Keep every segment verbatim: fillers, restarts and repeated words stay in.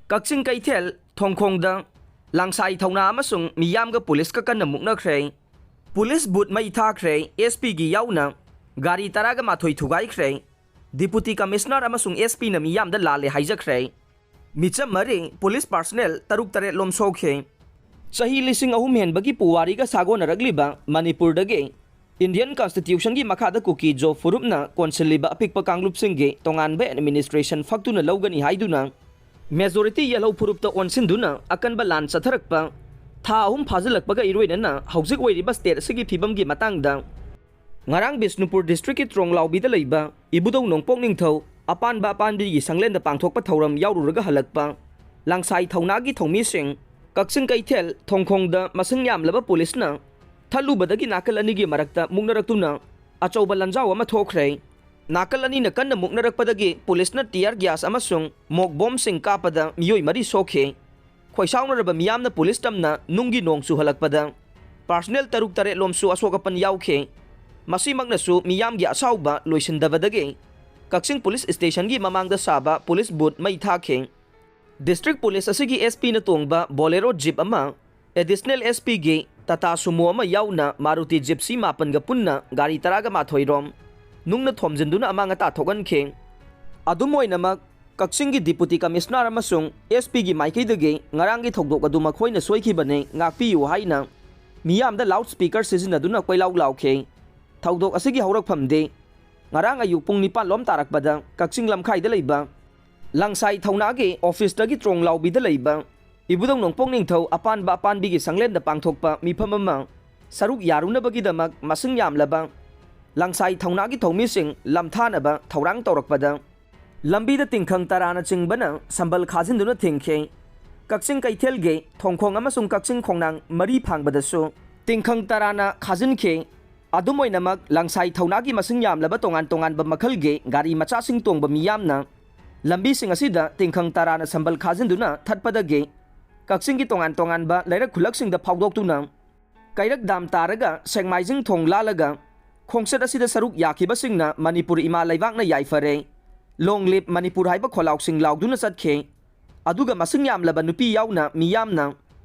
ꯀꯛꯆꯤꯡ ꯀꯩꯊꯦꯜ ꯊꯣꯡꯈꯣꯡꯗ ꯂꯪꯁꯥꯏ ꯊꯧꯅꯥ ꯑꯃꯁꯨꯡ ꯃꯤꯌꯥꯝꯒ ꯄꯨꯂꯤꯁꯀ ꯀꯟꯅ ꯃꯨꯛꯅꯈ꯭ꯔꯦ꯫ ꯄꯨꯂꯤꯁ ꯕꯨꯠ ꯃꯩ ꯊꯥꯈ꯭ꯔꯦ, ꯑꯦꯁ ꯄꯤꯒꯤ ꯌꯥꯎꯅ ꯒꯥꯔꯤ ꯇꯔꯥꯒ ꯃꯥꯊꯣꯏ ꯊꯨꯒꯥꯏꯈ꯭ꯔꯦ꯫ ꯗꯤꯄꯨꯇꯤ ꯀꯃꯤꯁꯅꯔ ꯑꯃꯁꯨꯡ ꯑꯦꯁ ꯄꯤꯅ ꯃꯤꯌꯥꯝꯗ ꯂꯥꯜꯂꯦ ꯍꯥꯏꯖꯈ꯭ꯔꯦ꯫ ꯃꯤꯆꯝ ꯃꯔꯤ, ꯄꯨꯂꯤꯁ ꯄꯥꯔꯁꯅꯦꯜ ꯇꯔꯨꯛ ꯇꯔꯦꯠ ꯂꯣꯝ ꯁꯣꯛꯈꯤ꯫ ꯆꯍꯤ ꯂꯤꯁꯤꯡ ꯑꯍꯨꯝ ꯍꯦꯟꯕꯒꯤ ꯄꯨꯋꯥꯔꯤꯒ ꯁꯥꯒꯣꯟꯅꯔꯛꯂꯤꯕ ꯃꯅꯤꯄꯨꯔꯗꯒꯤ ꯏꯟꯗꯤꯌꯟ ꯀꯟꯁꯇꯤꯇ꯭ꯌꯨꯁꯟꯒꯤ ꯃꯈꯥꯗ ꯀꯨꯀꯤ ꯖꯣ ꯐꯨꯔꯨꯞꯅ ꯀꯣꯟꯁꯤꯜꯂꯤꯕ ꯑꯄꯤꯛꯄ ꯀꯥꯡꯂꯨꯞꯁꯤꯡꯒꯤ ꯇꯣꯉꯥꯟꯕ ꯑꯦꯗꯃꯤꯅꯤꯁꯇ꯭ꯔꯦꯁꯟ ꯐꯛꯇꯨꯅ ꯂꯧꯒꯅꯤ ꯍꯥꯏꯗꯨꯅ ꯃꯦꯖꯣꯔꯤꯇꯤ ꯌꯦꯜꯍꯧ ꯐꯨꯔꯨꯞꯇ ꯑꯣꯟꯁꯤꯟꯗꯨꯅ ꯑꯀꯟꯕ ꯂꯥꯟ ꯆꯠꯊꯔꯛꯄ ꯊꯥ ꯑꯍꯨꯝ ꯐꯥꯖꯤꯜꯂꯛꯄꯒ ꯏꯔꯣꯏꯅꯅ ꯍꯧꯖꯤꯛ ꯑꯣꯏꯔꯤꯕ ꯁ꯭ꯇꯦꯠ ꯑꯁꯤꯒꯤ ꯐꯤꯕꯝꯒꯤ ꯃꯇꯥꯡꯗ ꯉꯔꯥꯡ ꯕꯤꯁꯅꯨꯄꯨꯔ ꯗꯤꯁꯇ꯭ꯔꯤꯛꯀꯤ ꯇ꯭ꯔꯣꯡꯂꯥꯎꯕꯤꯗ ꯂꯩꯕ ꯏꯕꯨꯙꯧ ꯅꯣꯡꯄꯣꯛ ꯅꯤꯡꯊꯧ ꯑꯄꯥꯟꯕ ꯑꯄꯥꯟꯕꯤꯒꯤ ꯁꯪꯂꯦꯟꯗ ꯄꯥꯡꯊꯣꯛꯄ ꯊꯧꯔꯝ ꯌꯥꯎꯔꯨꯔꯒ ꯍꯜꯂꯛꯄ ꯂꯪꯁꯥꯏ ꯊꯧꯅꯥꯒꯤ ꯊꯧꯃꯤꯁꯤꯡ ꯀꯛꯆꯤꯡ ꯀꯩꯊꯦꯜ ꯊꯣꯡꯈꯣꯡꯗ ꯃꯁꯤꯡ ꯌꯥꯝꯂꯕ ꯄꯨꯂꯤꯁꯅ ꯊꯠꯂꯨꯕꯗꯒꯤ ꯅꯥꯀꯜ ꯑꯅꯤꯒꯤ ꯃꯔꯛꯇ ꯃꯨꯛꯅꯔꯛꯇꯨꯅ ꯑꯆꯧꯕ ꯂꯥꯟꯖꯥꯎ ꯑꯃ ꯊꯣꯛꯈ꯭ꯔꯦ꯫ ꯅꯥꯀꯜ ꯑꯅꯤꯅ ꯀꯟꯅ ꯃꯨꯛꯅꯔꯛꯄꯗꯒꯤ ꯄꯨꯂꯤꯁꯅ ꯇꯤꯌꯥꯔ ꯒ꯭ꯌꯥꯁ ꯑꯃꯁꯨꯡ ꯃꯣꯛ ꯕꯣꯝꯁꯤꯡ ꯀꯥꯞꯄꯗ ꯃꯤꯑꯣꯏ ꯃꯔꯤ ꯁꯣꯛꯈꯤ꯫ ꯈꯣꯏꯁꯥꯎꯅꯔꯕ ꯃꯤꯌꯥꯝꯅ ꯄꯨꯂꯤꯁ ꯇꯝꯅ ꯅꯨꯡꯒꯤ ꯅꯣꯡ ꯆꯨꯍꯜꯂꯛꯄꯗ ꯄꯥꯔꯁꯅꯦꯜ ꯇꯔꯨꯛ ꯇꯔꯦꯠ ꯂꯣꯝꯁꯨ ꯑꯁꯣꯛ ꯑꯄꯟ ꯌꯥꯎꯈꯤ꯫ ꯃꯁꯤꯃꯛꯅꯁꯨ ꯃꯤꯌꯥꯝꯒꯤ ꯑꯁꯥꯎꯕ ꯂꯣꯏꯁꯤꯟꯗꯕꯗꯒꯤ ꯀꯛꯆꯤꯡ ꯄꯨꯂꯤꯁ ꯁ꯭ꯇꯦꯁꯟꯒꯤ ꯃꯃꯥꯡꯗ ꯁꯥꯕ ꯄꯨꯂꯤꯁ ꯕꯨꯠ ꯃꯩ ꯊꯥꯈꯤ꯫ ꯗꯤꯁꯇ꯭ꯔꯤꯛ ꯄꯨꯂꯤꯁ ꯑꯁꯤꯒꯤ ꯑꯦꯁ ꯄꯤꯅ ꯇꯣꯡꯕ ꯕꯣꯂꯦꯔꯣ ꯖꯤꯞ ꯑꯃ ꯑꯦꯗꯤꯁꯅꯦꯜ ꯑꯦꯁ ꯄꯤꯒꯤ ꯇꯥꯇꯥ ꯁꯨꯃꯣ ꯑꯃ ꯌꯥꯎꯅ ꯃꯥꯔꯨꯇꯤ ꯖꯤꯞꯁꯤ ꯃꯥꯄꯟꯒ ꯄꯨꯟꯅ ꯒꯥꯔꯤ ꯇꯔꯥꯒ ꯃꯥꯊꯣꯏ ꯔꯣꯝ ꯅꯨꯡꯅ ꯊꯣꯝꯖꯤꯟꯗꯨꯅ ꯑꯃꯥꯡ ꯑꯇꯥ ꯊꯣꯛꯍꯟꯈꯤ꯫ ꯑꯗꯨꯝ ꯑꯣꯏꯅꯃꯛ, ꯀꯛꯆꯤꯡꯒꯤ ꯗꯤꯄꯨꯇꯤ ꯀꯃꯤꯁꯅꯔ ꯑꯃꯁꯨꯡ ꯑꯦꯁ ꯄꯤꯒꯤ ꯃꯥꯏꯀꯩꯗꯒꯤ ꯉꯔꯥꯡꯒꯤ ꯊꯧꯗꯣꯛ ꯑꯗꯨ ꯃꯈꯣꯏꯅ ꯁꯣꯏꯈꯤꯕꯅꯤ, ꯉꯥꯛꯄꯤꯌꯨ ꯍꯥꯏꯅ ꯃꯤꯌꯥꯝꯗ ꯂꯥꯎꯗ ꯁ꯭ꯄꯤꯀꯔ ꯁꯤꯖꯤꯟꯅꯗꯨꯅ ꯀꯣꯏꯂꯥꯎ ꯂꯥꯎꯈꯤ꯫ ꯊꯧꯗꯣꯛ ꯑꯁꯤꯒꯤ ꯍꯧꯔꯛꯐꯝꯗꯤ ꯉꯔꯥꯡ ꯑꯌꯨꯛ ꯄꯨꯡ ꯅꯤꯄꯥꯟ ꯂꯣꯝ ꯇꯥꯔꯛꯄꯗ ꯀꯛꯆꯤꯡ ꯂꯝꯈꯥꯏꯗ ꯂꯩꯕ ꯂꯪꯁꯥꯏ ꯊꯧꯅꯥꯒꯤ ꯑꯣꯐꯤꯁꯇꯒꯤ ꯇ꯭ꯔꯣꯡ ꯂꯥꯎꯕꯤꯗ ꯂꯩꯕ ꯏꯕꯨꯙꯧ ꯅꯣꯡꯄꯣꯛ ꯅꯤꯡꯊꯧ ꯑꯄꯥꯟꯕ ꯑꯄꯥꯟꯕꯤꯒꯤ ꯁꯪꯂꯦꯟꯗ ꯄꯥꯡꯊꯣꯛꯄ ꯃꯤꯐꯝ ꯑꯃ ꯁꯔꯨꯛ ꯌꯥꯔꯨꯅꯕꯒꯤꯗꯃꯛ ꯃꯁꯤꯡ ꯌꯥꯝꯂꯕ ꯂꯪꯁꯥꯏ ꯊꯧꯅꯥꯒꯤ ꯊꯧꯃꯤꯁꯤꯡ ꯂꯝꯊꯥꯅꯕ ꯊꯧꯔꯥꯡ ꯇꯧꯔꯛꯄꯗ ꯂꯝꯕꯤꯗ ꯇꯤꯡꯈꯪ ꯇꯔꯥꯅꯆꯤꯡꯕꯅ ꯁꯝꯕꯜ ꯈꯥꯖꯤꯟꯗꯨꯅ ꯊꯤꯡꯈꯤ꯫ ꯀꯛꯆꯤꯡ ꯀꯩꯊꯦꯜꯒꯤ ꯊꯣꯡꯈꯣꯡ ꯑꯃꯁꯨꯡ ꯀꯛꯆꯤꯡ ꯈꯣꯡꯅꯥꯡ ꯃꯔꯤ ꯐꯥꯡꯕꯗꯁꯨ ꯇꯤꯡꯈꯪ ꯇꯔꯥꯅ ꯈꯥꯖꯤꯟꯈꯤ꯫ ꯑꯗꯨꯝ ꯑꯣꯏꯅꯃꯛ, ꯂꯪꯁꯥꯏ ꯊꯧꯅꯥꯒꯤ ꯃꯁꯤꯡ ꯌꯥꯝꯂꯕ ꯇꯣꯉꯥꯟ ꯇꯣꯉꯥꯟꯕ ꯃꯈꯜꯒꯤ ꯒꯥꯔꯤ ꯃꯆꯥꯁꯤꯡ ꯇꯣꯡꯕ ꯃꯤꯌꯥꯝꯅ ꯂꯝꯕꯤꯁꯤꯡ ꯑꯁꯤꯗ ꯇꯤꯡꯈꯪ ꯇꯔꯥꯅ ꯁꯝꯕꯜ ꯈꯥꯖꯤꯟꯗꯨꯅ ꯊꯠꯄꯗꯒꯤ ꯀꯛꯆꯤꯡꯒꯤ ꯇꯣꯉꯥꯟ ꯇꯣꯉꯥꯟꯕ ꯂꯩꯔꯛ ꯈꯨꯜꯂꯛꯁꯤꯡꯗ ꯐꯥꯎꯗꯣꯛꯇꯨꯅ ꯀꯩꯔꯛ ꯗꯥꯝ ꯇꯥꯔꯒ ꯁꯦꯛꯃꯥꯏꯖꯤꯡ ꯊꯣꯡ ꯂꯥꯜꯂꯒ ꯈꯣꯡꯆꯠ ꯑꯁꯤꯗ ꯁꯔꯨꯛ ꯌꯥꯈꯤꯕꯁꯤꯡꯅ ꯃꯅꯤꯄꯨꯔ ꯏꯃꯥ ꯂꯩꯕꯥꯛꯅ ꯌꯥꯏꯐꯔꯦ, ꯂꯣꯡ ꯂꯤꯞ ꯃꯅꯤꯄꯨꯔ ꯍꯥꯏꯕ ꯈꯣꯜꯂꯥꯎꯁꯤꯡ ꯂꯥꯎꯗꯨꯅ ꯆꯠꯈꯤ꯫ ꯑꯗꯨꯒ ꯃꯁꯤꯡ ꯌꯥꯝꯂꯕ ꯅꯨꯄꯤ ꯌꯥꯎꯅ ꯃꯤꯌꯥꯝꯅ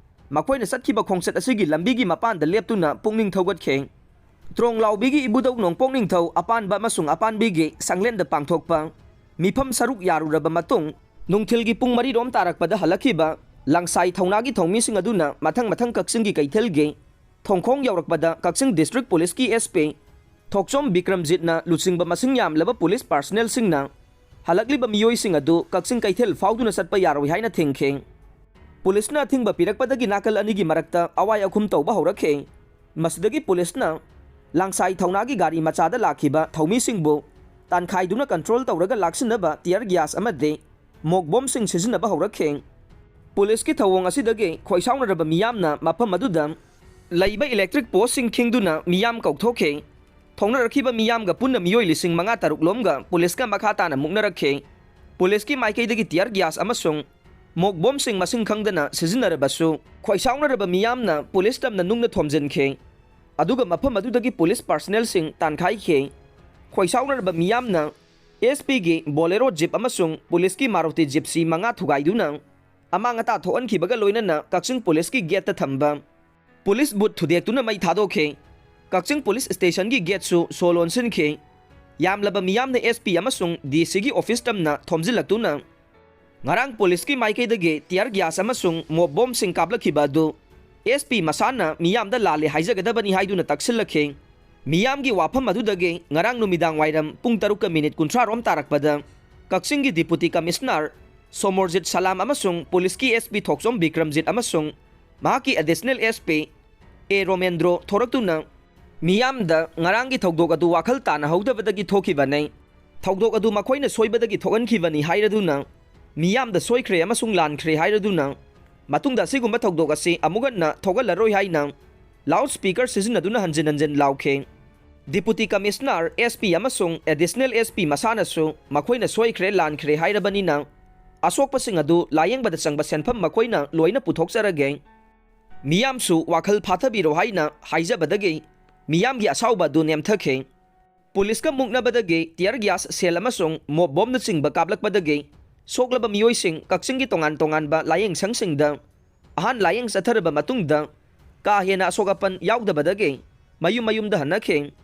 ꯃꯈꯣꯏꯅ ꯆꯠꯈꯤꯕ ꯈꯣꯡꯆꯠ ꯑꯁꯤꯒꯤ ꯂꯝꯕꯤꯒꯤ ꯃꯄꯥꯟꯗ ꯂꯦꯞꯇꯨꯅ ꯄꯨꯛꯅꯤꯡ ꯊꯧꯒꯠꯈꯤ꯫ ꯇ꯭ꯔꯣꯡꯂꯥꯎꯕꯤꯒꯤ ꯏꯕꯨꯙꯧ ꯅꯣꯡꯄꯣꯛ ꯅꯤꯡꯊꯧ ꯑꯄꯥꯟꯕ ꯑꯃꯁꯨꯡ ꯑꯄꯥꯟꯕꯤꯒꯤ ꯁꯪꯂꯦꯟꯗ ꯄꯥꯡꯊꯣꯛꯄ ꯃꯤꯐꯝ ꯁꯔꯨꯛ ꯌꯥꯔꯨꯔꯕ ꯃꯇꯨꯡ, ꯅꯨꯡꯊꯤꯜꯒꯤ ꯄꯨꯡ ꯃꯔꯤ ꯔꯣꯝ ꯇꯥꯔꯛꯄꯗ ꯍꯜꯂꯛꯈꯤꯕ ꯂꯪꯁꯥꯏ ꯊꯧꯅꯥꯒꯤ ꯊꯧꯃꯤꯁꯤꯡ ꯑꯗꯨꯅ ꯃꯊꯪ ꯃꯊꯪ ꯀꯛꯆꯤꯡꯒꯤ ꯀꯩꯊꯦꯜꯒꯤ ꯊꯣꯡꯈꯣꯡ ꯌꯧꯔꯛꯄꯗ ꯀꯛꯆꯤꯡ ꯗꯤꯁꯇ꯭ꯔꯤꯛ ꯄꯨꯂꯤꯁꯀꯤ ꯑꯦꯁ ꯄꯤ ꯊꯣꯛꯆꯣꯝ ꯕꯤꯀ꯭ꯔꯝꯖꯤꯠꯅ ꯂꯨꯆꯤꯡꯕ ꯃꯁꯤꯡ ꯌꯥꯝꯂꯕ ꯄꯨꯂꯤꯁ ꯄꯥꯔꯁꯅꯦꯜꯁꯤꯡꯅ ꯍꯜꯂꯛꯂꯤꯕ ꯃꯤꯑꯣꯏꯁꯤꯡ ꯑꯗꯨ ꯀꯛꯆꯤꯡ ꯀꯩꯊꯦꯜ ꯐꯥꯎꯗꯨꯅ ꯆꯠꯄ ꯌꯥꯔꯣꯏ ꯍꯥꯏꯅ ꯊꯤꯡꯈꯤ꯫ ꯄꯨꯂꯤꯁꯅ ꯑꯊꯤꯡꯕ ꯄꯤꯔꯛꯄꯗꯒꯤ ꯅꯥꯀꯜ ꯑꯅꯤꯒꯤ ꯃꯔꯛꯇ ꯑꯋꯥꯏ ꯑꯈꯨꯝ ꯇꯧꯕ ꯍꯧꯔꯛꯈꯤ꯫ ꯃꯁꯤꯗꯒꯤ ꯄꯨꯂꯤꯁꯅ ꯂꯥꯡꯁꯥꯏ ꯊꯧꯅꯥꯒꯤ ꯒꯥꯔꯤ ꯃꯆꯥꯗ ꯂꯥꯛꯈꯤꯕ ꯊꯧꯃꯤꯁꯤꯡꯕꯨ ꯇꯥꯟꯈꯥꯏꯗꯨꯅ ꯀꯟꯇ꯭ꯔꯣꯜ ꯇꯧꯔꯒ ꯂꯥꯛꯁꯤꯟꯅꯕ ꯇꯤꯌꯔ ꯒ꯭ꯌꯥꯁ ꯑꯃꯗꯤ ꯃꯣꯛ ꯕꯣꯝꯁꯤꯡ ꯁꯤꯖꯤꯟꯅꯕ ꯍꯧꯔꯛꯈꯤ꯫ ꯄꯨꯂꯤꯁꯀꯤ ꯊꯧꯑꯣꯡ ꯑꯁꯤꯗꯒꯤ ꯈꯣꯏꯁꯥꯎꯅꯔꯕ ꯃꯤꯌꯥꯝꯅ ꯃꯐꯝ ꯑꯗꯨꯗ ꯂꯩꯕ ꯏꯂꯦꯛꯇ꯭ꯔꯤꯛ ꯄꯣꯁꯁꯤꯡ ꯈꯤꯡꯗꯨꯅ ꯃꯤꯌꯥꯝ ꯀꯧꯊꯣꯛꯈꯤ꯫ ꯊꯧꯅꯔꯛꯈꯤꯕ ꯃꯤꯌꯥꯝꯒ ꯄꯨꯟꯅ ꯃꯤꯑꯣꯏ ꯂꯤꯁꯤꯡ ꯃꯉꯥ ꯇꯔꯨꯛ ꯂꯣꯝꯒ ꯄꯨꯂꯤꯁꯀ ꯃꯈꯥ ꯇꯥꯅ ꯃꯨꯛꯅꯔꯛꯈꯤ꯫ ꯄꯨꯂꯤꯁꯀꯤ ꯃꯥꯏꯀꯩꯗꯒꯤ ꯇꯤꯌꯔ ꯒ꯭ꯌꯥꯁ ꯑꯃꯁꯨꯡ ꯃꯣꯛ ꯕꯣꯝꯁꯤꯡ ꯃꯁꯤꯡ ꯈꯪꯗꯅ ꯁꯤꯖꯤꯟꯅꯔꯕꯁꯨ, ꯈꯣꯏꯁꯥꯎꯅꯔꯕ ꯃꯤꯌꯥꯝꯅ ꯄꯨꯂꯤꯁ ꯇꯝꯅ ꯅꯨꯡꯅ ꯊꯣꯝꯖꯤꯟꯈꯤ꯫ ꯑꯗꯨꯒ ꯃꯐꯝ ꯑꯗꯨꯗꯒꯤ ꯄꯨꯂꯤꯁ ꯄꯥꯔꯁꯅꯦꯜꯁꯤꯡ ꯇꯥꯟꯈꯥꯏꯈꯤ꯫ ꯈꯣꯏꯁꯥꯎꯅꯔꯕ ꯃꯤꯌꯥꯝꯅ ꯑꯦꯁ ꯄꯤꯒꯤ ꯕꯣꯂꯦꯔꯣ ꯖꯤꯞ ꯑꯃꯁꯨꯡ ꯄꯨꯂꯤꯁꯀꯤ ꯃꯥꯔꯨꯇꯤ ꯖꯤꯞꯁꯤ ꯃꯉꯥ ꯊꯨꯒꯥꯏꯗꯨꯅ ꯑꯃꯥꯡ ꯑꯇꯥ ꯊꯣꯛꯍꯟꯈꯤꯕꯒ ꯂꯣꯏꯅꯅ ꯀꯛꯆꯤꯡ ꯄꯨꯂꯤꯁꯀꯤ ꯒꯦꯠꯇ ꯊꯝꯕ ꯄꯨꯂꯤꯁ ꯕꯨꯠ ꯊꯨꯗꯦꯛꯇꯨꯅ ꯃꯩ ꯊꯥꯗꯣꯛꯈꯤ꯫ ꯀꯛꯆꯤꯡ ꯄꯨꯂꯤꯁ ꯁ꯭ꯇꯦꯁꯟꯒꯤ ꯒꯦꯠꯁꯨ ꯁꯣ ꯂꯣꯟꯁꯤꯟꯈꯤ꯫ ꯌꯥꯝꯂꯕ ꯃꯤꯌꯥꯝꯅ ꯑꯦꯁ ꯄꯤ ꯑꯃꯁꯨꯡ ꯗꯤ ꯁꯤꯒꯤ ꯑꯣꯐꯤꯁ ꯇꯝꯅ ꯊꯣꯝꯖꯤꯜꯂꯛꯇꯨꯅ ꯉꯔꯥꯡ ꯄꯨꯂꯤꯁꯀꯤ ꯃꯥꯏꯀꯩꯗꯒꯤ ꯇꯤꯌꯔ ꯒ꯭ꯌꯥꯁ ꯑꯃꯁꯨꯡ ꯃꯣꯞ ꯕꯣꯝꯁꯤꯡ ꯀꯥꯞꯂꯛꯈꯤꯕ ꯑꯗꯨ ꯑꯦꯁ ꯄꯤ ꯃꯁꯥꯅ ꯃꯤꯌꯥꯝꯗ ꯂꯥꯜꯂꯦ ꯍꯥꯏꯖꯒꯗꯕꯅꯤ ꯍꯥꯏꯗꯨꯅ ꯇꯛꯁꯤꯜꯂꯛꯈꯤ꯫ ꯃꯤꯌꯥꯝꯒꯤ ꯋꯥꯐꯝ ꯑꯗꯨꯗꯒꯤ ꯉꯔꯥꯡ ꯅꯨꯃꯤꯗꯥꯡ ꯋꯥꯏꯔꯝ ꯄꯨꯡ ꯇꯔꯨꯛꯀ ꯃꯤꯅꯤꯠ ꯀꯨꯟꯊ꯭ꯔꯥ ꯔꯣꯝ ꯇꯥꯔꯛꯄꯗ ꯀꯛꯆꯤꯡꯒꯤ ꯗꯤꯄꯨꯇꯤ ꯀꯃꯤꯁꯅꯔ ꯁꯣꯃꯣꯔꯖꯤꯠ ꯁꯂꯥꯝ ꯑꯃꯁꯨꯡ ꯄꯨꯂꯤꯁꯀꯤ ꯑꯦꯁ ꯄꯤ ꯊꯣꯛꯆꯣꯝ ꯕꯤꯀ꯭ꯔꯝꯖꯤꯠ ꯑꯃꯁꯨꯡ ꯃꯍꯥꯛꯀꯤ ꯑꯦꯗꯤꯁꯅꯦꯜ ꯑꯦꯁ ꯄꯤ ꯑꯦ ꯔꯣꯃꯦꯟꯗ꯭ꯔꯣ ꯊꯣꯔꯛꯇꯨꯅ ꯃꯤꯌꯥꯝꯗ ꯉꯔꯥꯡꯒꯤ ꯊꯧꯗꯣꯛ ꯑꯗꯨ ꯋꯥꯈꯜ ꯇꯥꯅꯍꯧꯗꯕꯗꯒꯤ ꯊꯣꯛꯈꯤꯕꯅꯤ, ꯊꯧꯗꯣꯛ ꯑꯗꯨ ꯃꯈꯣꯏꯅ ꯁꯣꯏꯕꯗꯒꯤ ꯊꯣꯛꯍꯟꯈꯤꯕꯅꯤ ꯍꯥꯏꯔꯗꯨꯅ ꯃꯤꯌꯥꯝꯗ ꯁꯣꯏꯈ꯭ꯔꯦ ꯑꯃꯁꯨꯡ ꯂꯥꯟꯈ꯭ꯔꯦ ꯍꯥꯏꯔꯗꯨꯅ ꯃꯇꯨꯡꯗ ꯑꯁꯤꯒꯨꯝꯕ ꯊꯧꯗꯣꯛ ꯑꯁꯤ ꯑꯃꯨꯛ ꯍꯟꯅ ꯊꯣꯛꯍꯜꯂꯔꯣꯏ ꯍꯥꯏꯅ ꯂꯥꯎꯗ ꯁ꯭ꯄꯤꯀꯔ ꯁꯤꯖꯤꯟꯅꯗꯨꯅ ꯍꯟꯖꯤꯟ ꯍꯟꯖꯤꯟ ꯂꯥꯎꯈꯤ꯫ ꯗꯤꯄꯨꯇꯤ ꯀꯃꯤꯁꯅꯔ, ꯑꯦꯁ ꯄꯤ ꯑꯃꯁꯨꯡ ꯑꯦꯗꯤꯁꯅꯦꯜ ꯑꯦꯁ ꯄꯤ ꯃꯁꯥꯅꯁꯨ ꯃꯈꯣꯏꯅ ꯁꯣꯏꯈ꯭ꯔꯦ, ꯂꯥꯟꯈ꯭ꯔꯦ ꯍꯥꯏꯔꯕꯅꯤꯅ ꯑꯁꯣꯛꯄꯁꯤꯡ ꯑꯗꯨ ꯂꯥꯌꯦꯡꯕꯗ ꯆꯪꯕ ꯁꯦꯟꯐꯝ ꯃꯈꯣꯏꯅ ꯂꯣꯏꯅ ꯄꯨꯊꯣꯛꯆꯔꯒꯦ꯫ ꯃꯤꯌꯥꯝꯁꯨ ꯋꯥꯈꯜ ꯐꯥꯊꯕꯤꯔꯣ ꯍꯥꯏꯅ ꯍꯥꯏꯖꯕꯗꯒꯤ ꯃꯤꯌꯥꯝꯒꯤ ꯑꯁꯥꯎꯕ ꯑꯗꯨ ꯅꯦꯝꯊꯈꯤ꯫ ꯄꯨꯂꯤꯁꯀ ꯃꯨꯛꯅꯕꯗꯒꯤ ꯇꯤꯌꯔ ꯒ꯭ꯌꯥꯁ ꯁꯦꯜ ꯑꯃꯁꯨꯡ ꯃꯣꯞ ꯕꯣꯝꯅꯆꯤꯡꯕ ꯀꯥꯞꯂꯛꯄꯗꯒꯤ ꯁꯣꯛꯂꯕ ꯃꯤꯑꯣꯏꯁꯤꯡ ꯀꯛꯆꯤꯡꯒꯤ ꯇꯣꯉꯥꯟ ꯇꯣꯉꯥꯟꯕ ꯂꯥꯏꯌꯦꯡꯁꯪꯁꯤꯡꯗ ꯑꯍꯥꯟ ꯂꯥꯏꯌꯦꯡ ꯆꯠꯊꯔꯕ ꯃꯇꯨꯡꯗ ꯀꯥ ꯍꯦꯟꯅ ꯑꯁꯣꯛ ꯑꯄꯟ ꯌꯥꯎꯗꯕꯗꯒꯤ ꯃꯌꯨꯝ ꯃꯌꯨꯝꯗ ꯍꯟꯅꯈꯤ꯫